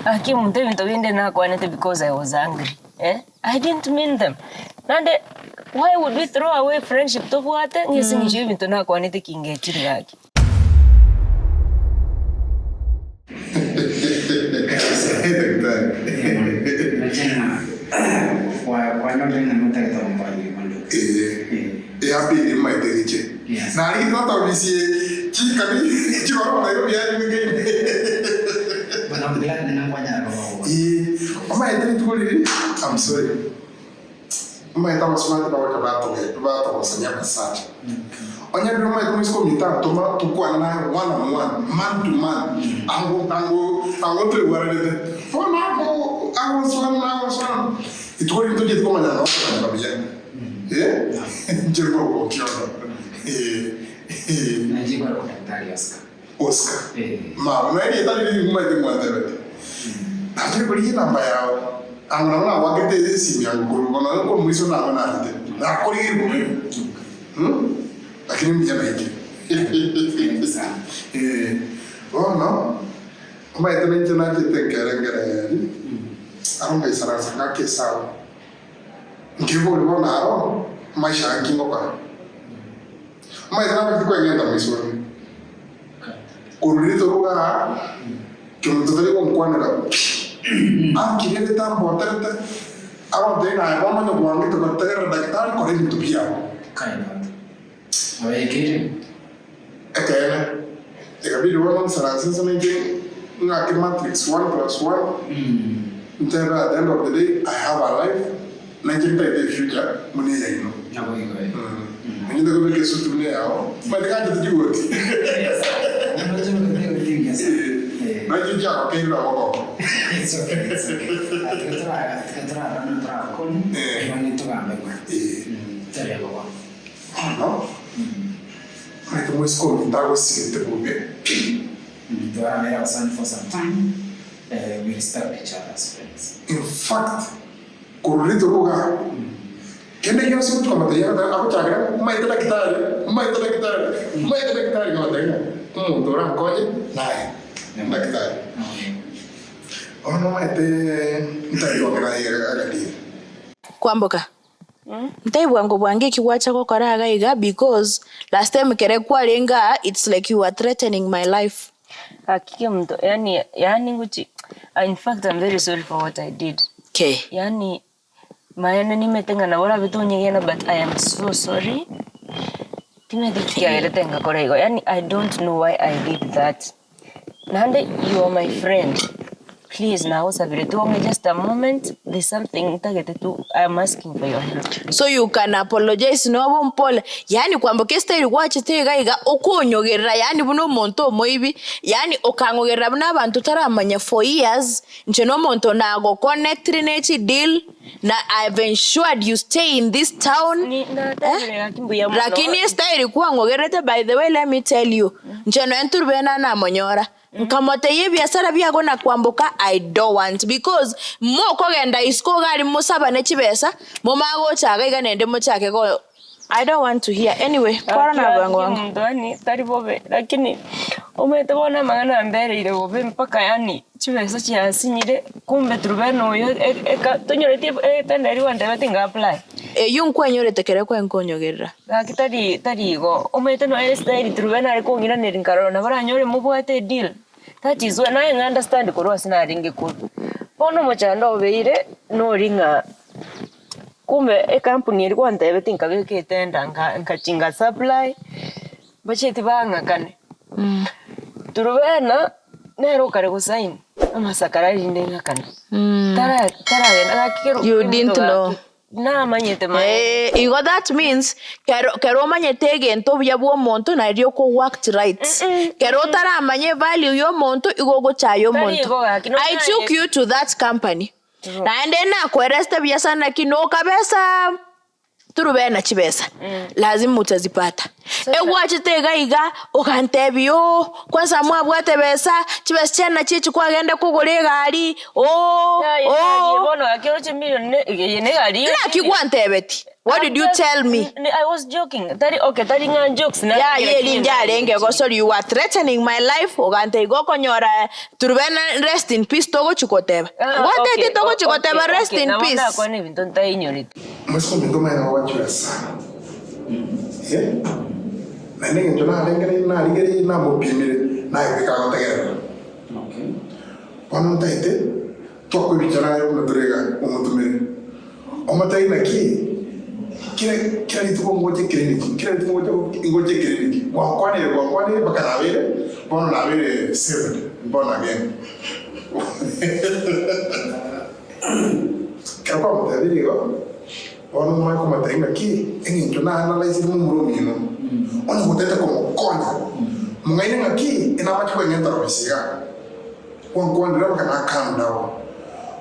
Gaki omonto ebinto binde nakwanete because I was angry eh, I didn't mean them. Naende why would we throw away friendship tobwate ng'a ase eng'encho ya ebinto nakwanete kingechire gaki. Eambiri maete geche. Narigete tata obisie chikani chigoroba Nairobi yaye Ee, omaete rituko riria I'm sorry. Omaete abasubati bagocha batoge batogosania abasacha. Onye ndire omaete omoiseke ominto antoma tokwane naye one on one, man to man, ango ango ango toigweranete. Bono ago agonswana nagonswana, rituko riria tochieti komanya noo okomanya buya. Eh, inche nkogokia ono. Eh, eh. Nanche kore ko Daktari Oscar. Oscar. Eh. Mama, nonya erieta riria ring'umaete mwantebete. Nachire korigia enamba yao, ango nabo nagwakete esimi yango korwa bono nonya korwa moiso nabo narete. Nakorigeire bobe. Hmm? Lakini mbuya naikire. Sana. Eh, bono, omanyete nainche nachete nkerengereria, aro ngaisaransa ngaka esabu. Nkeboria bono aro, maisha aya nki ngokora? Omanyete nabagete kweng'enta moiso one. Korwa riria toruga aa, kiomonto tari gonkwanera pi. Ankirerete amboterete, agontebia ng'a aye bono onye gwangete gotegerera daktari kora ebinto biao. Ekeene, ekabidi bono nsaranse inse nainche ng'ake matrix one plus one, ntebe at the end of the day I have a life, nainche ntaete efuture buna eyaino. Nainche ntagobeka esuti buna eyao, omanyete ganchete chigoti. Nainche nchiagokeire nabo Bono, omanyete moiseke ominto agosigete bobe pi. In fact, korwa rituko igaa, kende gionsi gotuka amataiyo agote agochakera omanyete daktari, omanyete daktari, omanyete daktari nkabatebia ng'a omonto orankonye naye daktari. Bono omanyete ntari kong'ina agadini. Kwamboka. Ntai bwango bwange eki gwacha gokora iga iga because last time kere kwarenge aa it's like you were threatening my life. Gaki kemonto yaani yaani ngochi in fact I'm very sorry for what I did. Kei. Yaani maene nimete ng'a nabo orabe tonyegena but I am so sorry, timanyeti ki kiagerete ngakora igo yaani I don't know why I did that. Naende you are my friend, please nagosabire twong'e just a moment, there's something ntagete tu, I am asking for your help please. So you can apologize nobe ompole, yaani kwamboka estyle gwachete iga iga okonyogerera yaani buna omonto omoibi, yaani okang'ogerera buna abanto otaramanya for years, inche na omonto nagoconnectire ne chideal, na I have ensured you stay in this town Ni eh, natebire gaki mbuya mono. lakini estyle kwang'ogererete by the way let me tell you, Inche nonya nturubena namonyora, nkamotebia ebiasara biago na kwamboka I don't want because mokogenda isiko iga aria mosabane chibesa, momanye gocha iga iga naende mochake go I don't want to hear anyway kwarora Gaki na bwango gaki bwango. omonto yaani tari bobe lakini omanyete bono amang'ana ambereire bobe mpaka yaani chibesa chiasinyire kumbe turubena oyo e- eka tonyoreti etender eria gwantebeti nga apply. Eyio nkwenyorete ekero kwenkonyogerera. Gaki tari tari igo, omanyete nonya estyle Truben are kong'iraneria nkarora nabo oranyore mobwate edeal, that is why naye ng'a understand korwa ase narenge korwa. Bono omochando obeire nori ng'a kumbe ecompany eria gwantebetie nkabeka etender nka nkachi nga supply, mbachieti bang'akane. Turubena nere okare gosign amasakara rinde ng'akane, tara taragenda gaki kero You didn't know. Namanyete maene. Eeh igo that means kero kero omanyete egento obuya bwa omonto nario oko worked right. Kero otaramanya evalue ya omonto igo ogochaya Tari omonto. igo gaki, I took you to that company True. naende nakoeresete buya sana lakini okabesaa turubena chibesa lazima utazipata. Egwachete iga iga ogantebia ooh kwanza mwabwate besa, chibesa chiane nachio echi kwagenda kogora egari ooh Yaya egari ooh. bono gaki oroche million ne eye ne egari Naki gwantebetie? What did you tell me? I was joking. Tari okay, tari ng'a jokes na Yaya eri njarenge gosori you were threatening my life ogante igo okonyora Turubena rest in peace togochi goteba. Ngwateti togochi goteba rest in peace. Nakwana ebinto ntainyoreti. Omosike ominto omanyete gogachora sana eh, naende eng'encho narengereiri narigereiri namopimire naye goika agotegerera. Bono ntaete twakwebicha naye buna tore iga omotomere, omotebi naki kera kera rituko ngocha eclinic, kera rituko ngocha ngocha eclinic, gwankwanire gwankwanire mpaka nabeire bono nabeire saved born again. Ekero kwamotebirie igo, bono omanye komotebia ng'aki eng'encho na analyse momura omino, onye gotete komokonya, mong'aine ng'aki enamache kweng'enta robisi igaa. Gwankwanire mpaka nakanda oo.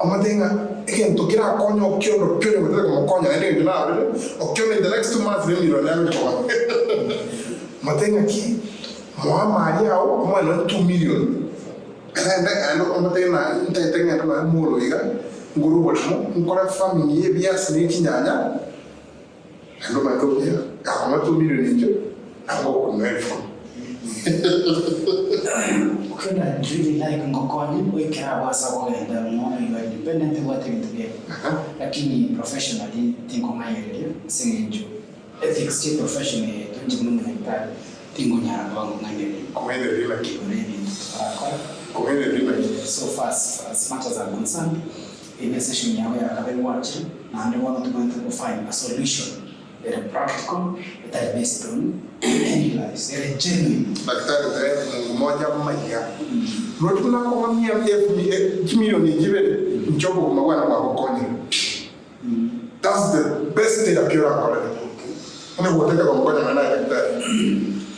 Omotebie ng'a egento kerakonye okiondo ki onye gotete komokonya naende egento narorire okiondo in the next 2 months nemillion agochi koba. Motebie ng'aki moa amari ao omoe nonye 2 million naende naende omotebie ng'a ntagete ng'ende nonye molo iga ngore oboremo nkore farming ya ebiasi ne chinyanya naende omanyete obuya gakong'a 2 million echio nabo ogokunwa elfu. Okenda really like ngokonye oikere abwo ase okogenda mono you are independent obwate ebinto biaye lakini professionally tinkong'ayereria ase eng'encho ethics chia eprofession eye yaito inche buna omonyagetari tingonyara koba nkong'ainereria Kong'ainereria naki? igoro y'ebinto totarakora. Kong'ainereria naki? So far as as much as I'm concerned, eye session yabo ya kabere gwachire naende bono tobwenerete go find a solution ere practical etari based on any lies ere genuine. Daktari tari Mungu moja maiga. Rochi buna akong'a mia chimilioni chibere inche obogima bwane bwagokonyire pi. That's the best therapy orankorere. Onye gotete gomokonya nonya naye daktari.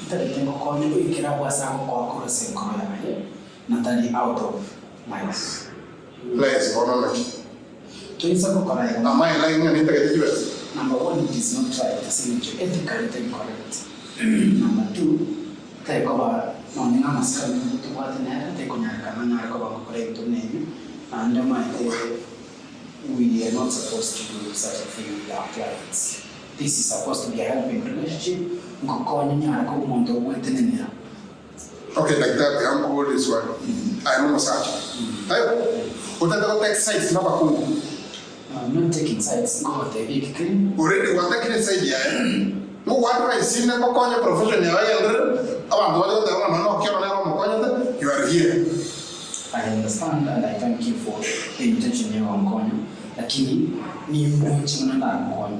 Ntarete ngokonye goikera abwo ase agokoa korwa ase enkoro yaye, na tari out of lies. Lies bono naki? Toisa gokora igo. Am I lying ng'a nintagete chibesa? Number one it is not right ase eng'encho ethically teri correct. Number two tari koba nonye na amasikani tobwate nere tekonyarekana nare koba ngokora ebinto buna ebio naende omanyete we are not supposed to do such a thing with our clients. This is supposed to be a helping relationship ngokonya onyare koba omonto ogwetenenera. Okay daktari tiga nkoborie riswali, aye nomosacha taibo? Otagete go take sides na abakungu? I'm not taking sides, nkogotebia eki kere. Already gwatakire eside yaye, ng'o advice inde ngokonye profession yago egenderere, abanto bache goteba ng'a nonya okioro nere omokonyete, you are here. I understand and I thank you for the intention ya gonkonya, lakini nindoche buna ndagokonye.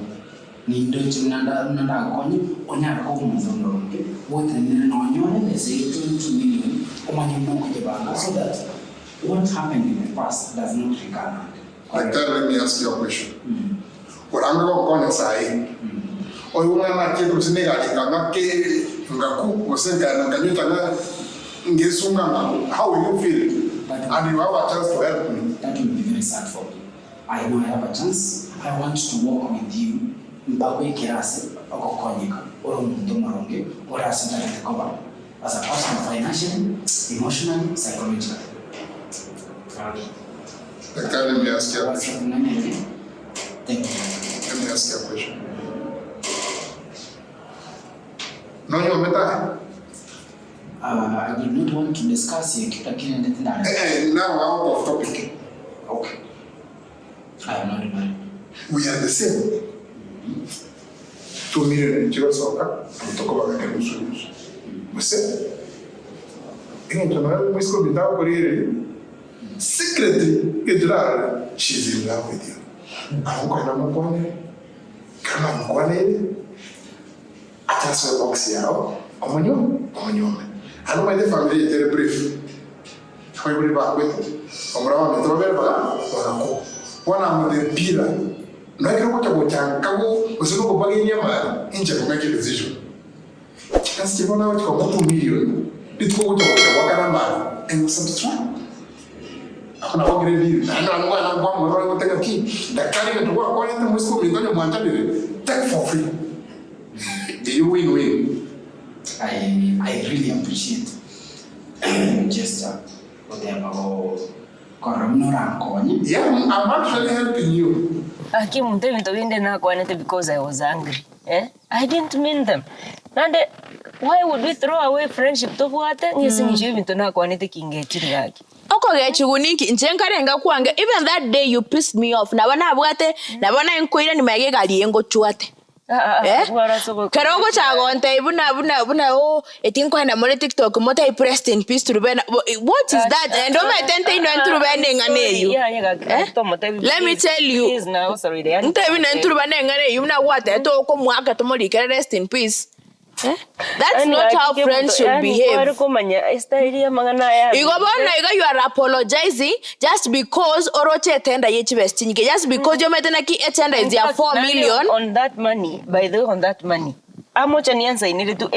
Nindoche buna nda buna ndagokonye, onyare koba omonto omoronge, gwetenenere nonya ore ebesa eye 20 million, omanye buna okoyebanga so that what happened in the past does not recur naende. Daktari let me ask you a question. Orange gokonya saii, oyo ng'a nachiete gose na egari ekang'a ke ngaku gose nkaenda nkanywa chang'aa ngesunga ngaku, how will you feel? And you have a chance to help me. That will be very sad for me. I know I have a chance, I want to walk with you mpaka oikere ase ogokonyeka ore omonto omoronge ore ase otagete koba as a person financially, emotionally, psychologically. Daktari let me ask you a What's question. up, Thank you. Let me ask you a question. Nonyomete aye? I did not want to discuss it lakini naende tindare. Eh, eh, now out of topic. Okay. I am not married. We are the same. 2 million chigosoka tokobaga enusu nusu. Gose eng'encho nonya omosike ominto agokorigereria secretly egento orarore she is in love with you. Nabo nkoenda mokwanere, ekero namokwaneire Acha asoe box yao omonyo omonyuome. Naende omanyete efamiri yaito ere brief. Abaibori bakwete, bamura baminto babere baga bagakwa. Bono amo the pillar. Nonya ekero ogocha gocha nka go gose nokobagenia amari, inche go make a decision. Chikasi chiria bono agochi kong'a 2 million, rituko ogocha gocha goakana amari, and you subscribe. Abwo nabo ngire deal. Naende nabo kwana nkwamorora ngote ng'aki, daktari egento gwakwanete moiseke ominto onye mwanchanire, take for free. Eyio win win. I I really appreciate your gesture goteba go korora buna orankonye. Yeah, I'm actually helping you. Gaki omonto ebinto binde nakwanete because I was angry eh, I didn't mean them. Naende why would we throw away friendship tobwate ng'a ase eng'encho ya ebinto nakwanete kingechire gaki. Okogechigwa ninki? Inche nkarenga kwange even that day you pissed me off nabo nabwate nabo naye nkoirania magega egari eye ngochwate. Eh? Kero ogochaka gontebia buna buna buna oh eti nkoenda more tiktok motype rest in peace Turubena what is that? Naende omanyete nteino Turubena eng'ana eywo eh? Let me tell you ntebi nonye Turubena eng'ana eywo buna gwatebete okomoaka tomorikere rest in peace eh? That's not how friends should behave. Igo bono iga you are apologizing just because oroche etender ye chibesa chinyinge just because omanyete naki etender is ya 4 million. On that money, by the way on that money amocha niansainire tu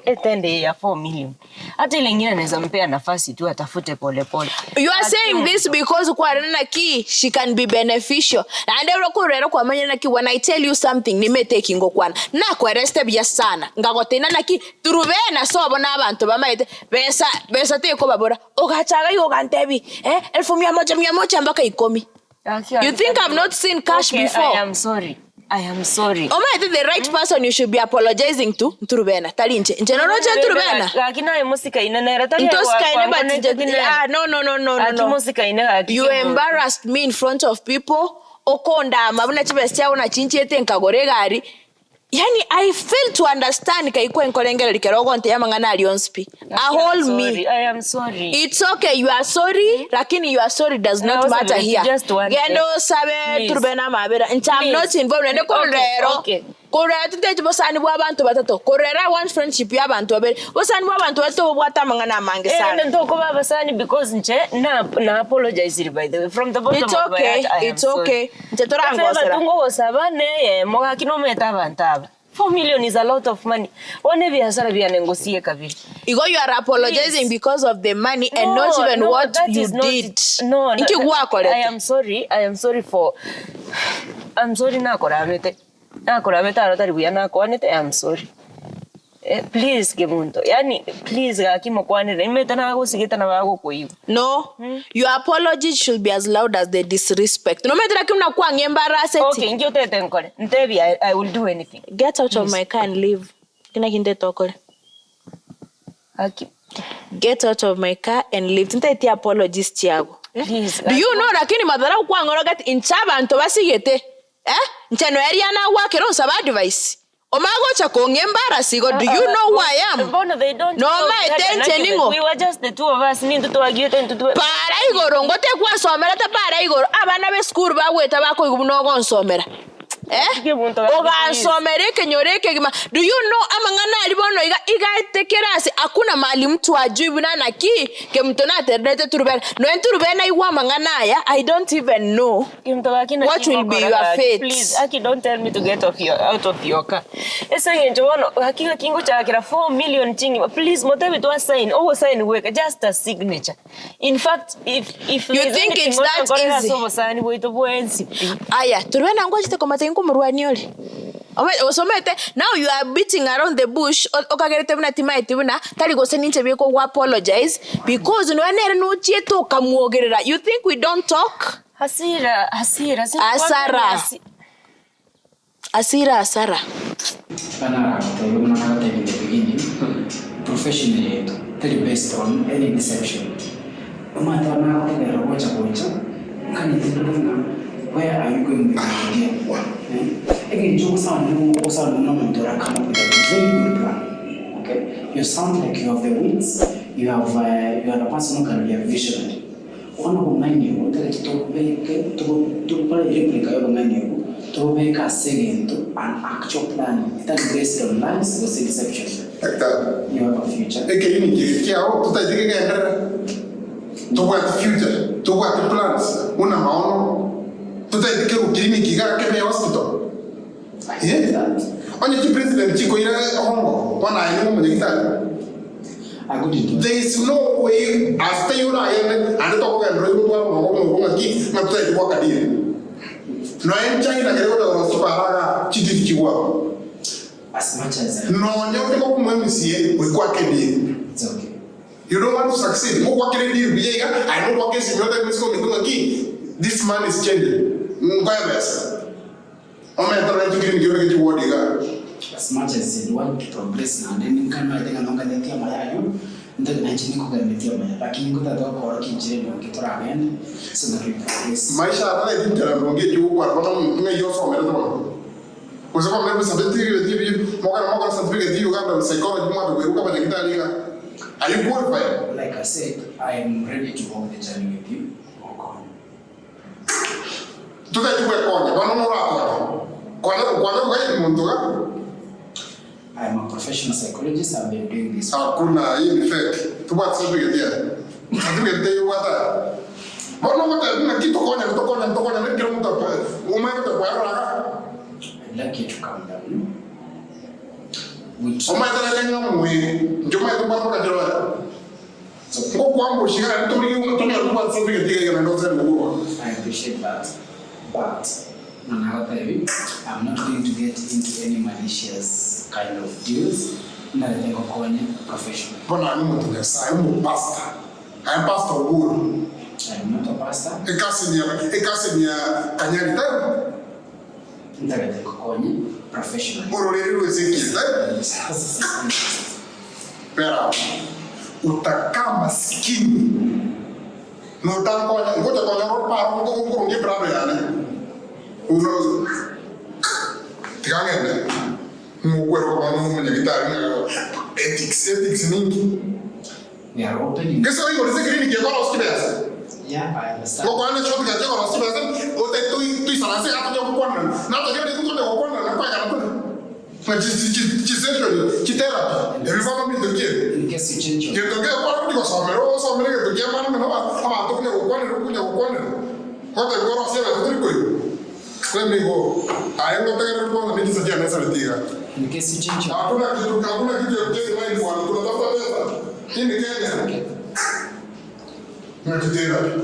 etender eye ya 4 million hata ile ingine naeza mpea nafasi tu atafute pole pole. You are saying this because kwarora naki she can be beneficial naende ore okorora ere kwamanya naki when I tell you something nimete eki ngokwana nakwereste buya sana ngagoteina naki Turubena sobo na abanto bamaete besa besa tekobabora ogacha iga igo ogantebi eh elfu mia moja mia moja mpaka ikomi you think I've not seen cash Okay, before I am sorry. I am sorry. Omanyete the right person you should be apologizing to nturubena tari inche inche noroche nturubena Gaki naye mosikaine nere tari Ntosikaine but inche ah no no no no no Gaki no mosikaine gaki you embarrassed me in front of people okondama buna chibesa chiago nachinchiete nkagora egari Yaani I fail to understand kai kwenkorengereria kero ogontebia amang'ana aria onsi pi. A whole me. I am sorry. It's okay you are sorry lakini your sorry does not matter here. Just one Genda thing. osabe Please. turube na amabera. Inche I'm not Please. involved naende Okay, korero. okay. Korero tintechi bosani bwa abanto batato. Korero I want friendship ya abanto babere. Bosani bwa abanto batato bobwate amang'ana amange Eh, sana. ende ntokoba abasani because inche na na apologizire by the way from the bottom It's of my okay, heart I am it's sorry. okay. Inche torangosera. Efavour tungogosaba neyemo gaki nomanyete abanto aba. 4 million is a lot of money. Bono ebiasara biane ngosie kabere. Igo you are apologizing Please. because of the money and No, not even no, what that you is not did. it. No, no, Inki I gwakorete? am sorry. I am sorry for I'm sorry nakoramete. Nakoramete aro tari buya nakwanete. I am sorry. Eh, please kemunto. Yani please gaki mokwanere. Nimete nagosigete na bagokoigwa. No, your apology should be as loud as the disrespect. Nomanyete naki buna kwang'embaraseti. Okay, inki otete nkore? Ntebi I, I will do anything. Get out of my car and leave. Inki naki ntete okore? Gaki Get out of my car and leave. Tintaeti apologies chiago. Eh? Please, Do you know lakini madharau kwang'orogeti inche abanto basigete eh? Inche noeria nagwakera onsaba advice. Omanye gocha kong'a embarasi igo do you know who I am? Bono they don't know we Nomaete had an inche argument. ning'o? We were just the two of us. Nintu twagiete ntu twa Para igoro ngote kwansomerete para igoro abana b'esukuru bagweta bakoigwa buna ogonsomera eh? Ki omonto gaki Ogansomera ekenyoro ekegima do you know amang'ana aria bono iga igaete kerasi hakuna mahali mtu hajui buna naki kemunto natererete turubena nonya turubena naigwa amang'ana aya I don't even know Kemunto gaki naki what will be ngokora your gaki. fate. Please, Aki don't tell me to get off your, out of your car. Ase eng'encho bono gaki gaki ngochakera 4 million chingima. Please motebi twa sign, ogo sign gweka just a signature. In fact, if if You there's think anything it's that orankorere easy? ase obosani bwaito bwensi pi. Aya, turubena ngwachete komata inkomorwania ore. Ome- Osomete now you are beating around the bush o- okagerete buna timaeti buna tari gose ninche bieka ogo apologize because nonya nere nochiete okamwogerera you think we don't talk? Hasira, hasira, Asara. Hasira asara. Bana aragotebia buna nagotebia in the beginning, profession eye yaito teri based on any deception. Omanyete bono nagotegerera gocha gocha, nkanyete ndore ng'a where are you going with the idea? Eh, eng'encho ogosound nigo ogosound buna omonto ora come up with a very good plan, okay? You sound like you have the wits, you have you are a person who can be a visionary. Bono obong'aini obo tari tobeke tokore ereplica y'obong'aini obwo, tobobeke ase egento an actual plan etari based on lies gose deception. Daktari, You have a future. ekeini kere kiao totaete kegenderere, tobwati future, tobwati plans buna maono, totaete kerwa clinic iga kebe hospital. I get that. Onye chipresident chikoira hongo, bono aye nigo omonyagitari. I couldn't. There is no way ase taiyo oragende ande tokogenderera oise gotwara omongo buna obwo ng'aki ng'a totaeti goaka deal. Nonya China kere gocha korwa chipara igaa chitiri chigwao. As much as I, Nonya oche gokomoa MCA goika oake deal. it's okay. You don't want to succeed, ngogoakere deal buya iga aye nogoaka esimi otebi omosike ominto ng'aki this man is changing nkoe ebesa. Omanyete nonye chiclinic obeke chiward igaa. As much as you want to progress naende ninkamaete ng'a nonganetie amaya ayio, ntari nainche ninkoganetie amaya lakini ngotata gokorokia enchera endonge toragende so that we progress. Maisha aya tari chinchera ndonge echio gokwana bono omonto ng'ai osomerete bono. Gose bono ebisabeti ebi mokare mokore certificate ya Uganda psychology mwate koiruka abanyagitari iga. Are you qualified? Like I said, I am ready to walk the journey with you, Okonye. Totari gwekonya, bono norakonye. Konya gokwana iga omonto iga. I am a professional psychologist, I've been doing this for. Hakuna, hii ni fake. Tobwate certificate yaye. Certificate teiyo obwate aye. Bono ogoteba ng'a ki tokonyane tokonyane tokonyane ekero omonto akoe omanye gotebi kwarora iga. I'd like you to calm down. We try. Omanyete nere ng'a moe, inche omanyete mbwate okachera oye. Ngokwambosia iga naende torigie tonyare kobwata certificate iga iga naende osere gokorwa. I appreciate that but buna nagotebi I'm not going to get into any malicious kind of deals ndarete ngokonye professionally. Bono aye nomonto Nyasaye, omopastor, aye pastor Oburu. I am not a pastor. Ecousin ya ecousin ya Kanyari taibo? Ntarete ngokonye professionally. Ororeri rwa Ezekiel taibo? Bera utakaa maskini notankonya ngocha konyora oruparo nkoronge eprado yane tiga ng'ende ngokwera koba nomonyagitari ng'a ethics ethics ninki? We are opening. Gese oigorese eclinic ekorosia chibesa Yeah, I understand. ngokwana eshortcut ekorosia chibesa ote toisaranse iga tonya gokwanana natokire rituko tonya gokwanana kwegana tore. Ng'a chisession, chitherapy, ebi bono mbinto ki ebi? In case you change your Gento ngekware gochia gosomera, osomere egento kia amani ng'a nabo abanto konya gokwanera okonya gokwanera. Gotebia orosie ebesa tori koigwa. Let me go. Aye ngotegerere kwanza ne chinsa chiane esareti iga. In case you change your Hakuna kitu, hakuna kitu ya kucheza mind bwana, tunatafuta pesa. Hii ni Kenya. Ng'a chitherapy.